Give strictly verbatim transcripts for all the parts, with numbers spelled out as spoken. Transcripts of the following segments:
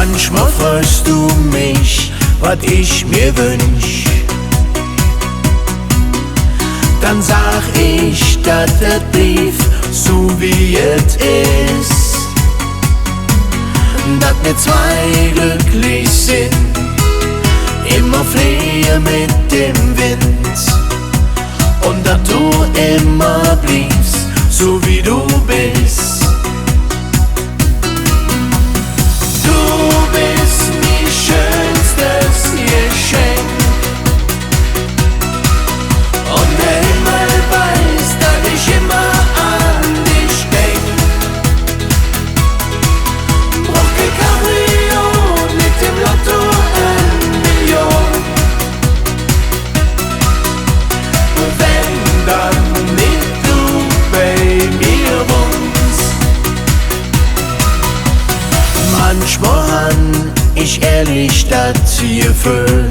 Manchmol frögs do mich, wat ich mir wünsch. Dann sag ich, dat et blievv su wie et es. Dat mir zwei glöcklich sin, immer fleege met dem Wind. Un dat do immer blievs, su wie do bes. Do bes mi schönstes Geschenk. Un der Himmel weiß, dat ich immer an dich denk. Bruch kei Cabrio met dem Lotto en Million, wann dann nit do bei mir wonns. Manchmol han ich ehrlich dat Geföhl,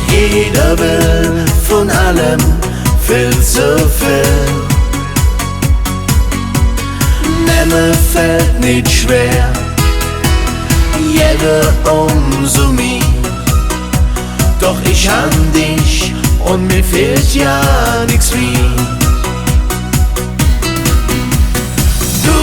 jeder will vun allem vill ze vill. Nemme fällt nit schwer, jeder ömsu mih. Doch ich han dich un mir fehlt jo nix mih. Do